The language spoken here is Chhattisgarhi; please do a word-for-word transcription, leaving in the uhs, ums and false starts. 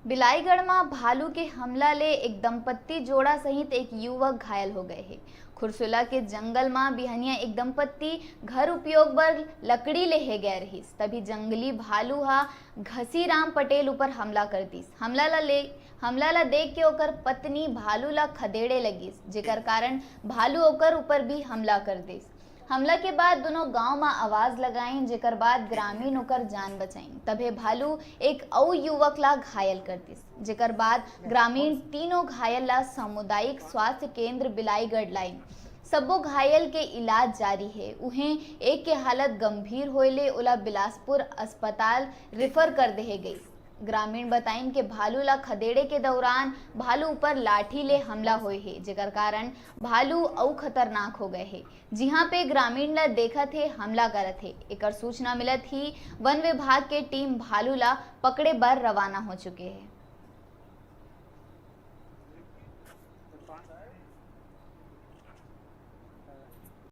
बिलाईगढ़ म भालू के हमला ले एक दंपत्ति जोड़ा सहित एक युवक घायल हो गए हे। खुरसुला के जंगल म बिहनिया एक दंपत्ति घर उपयोग बर लकड़ी लेहे गए रहिस, तभी जंगली भालू ह घसीराम पटेल ऊपर हमला कर दिस। हमला ला ले हमला ला देख के ओकर पत्नी भालू ला खदेड़े लगिस, जेकर कारण भालू ओकर ऊपर भी हमला कर दिस। हमला के बाद दोनों गांव म आवाज लगाइन, जेकर बाद ग्रामीण ओकर जान बचाइन। तभे भालू एक अउ युवक ला घायल कर दिस, जेकर बाद ग्रामीण तीनों घायल ला सामुदायिक स्वास्थ्य केंद्र बिलाईगढ़ लाइन। सब्बो घायल के इलाज जारी हे। उहें, एक के हालत गंभीर होए ले ओला बिलासपुर अस्पताल रेफर कर देहे गई। ग्रामीण बताइन के भालू ला खदेड़े के दौरान भालू ऊपर लाठी ले हमला होए हे, जेकर कारण भालू अउ खतरनाक हो गए हे। जिहां पे ग्रामीण ला देखत हे, हमला करत हे। एकर सूचना मिलत ही वन विभाग के टीम भालू ला पकड़े बर रवाना हो चुके हे।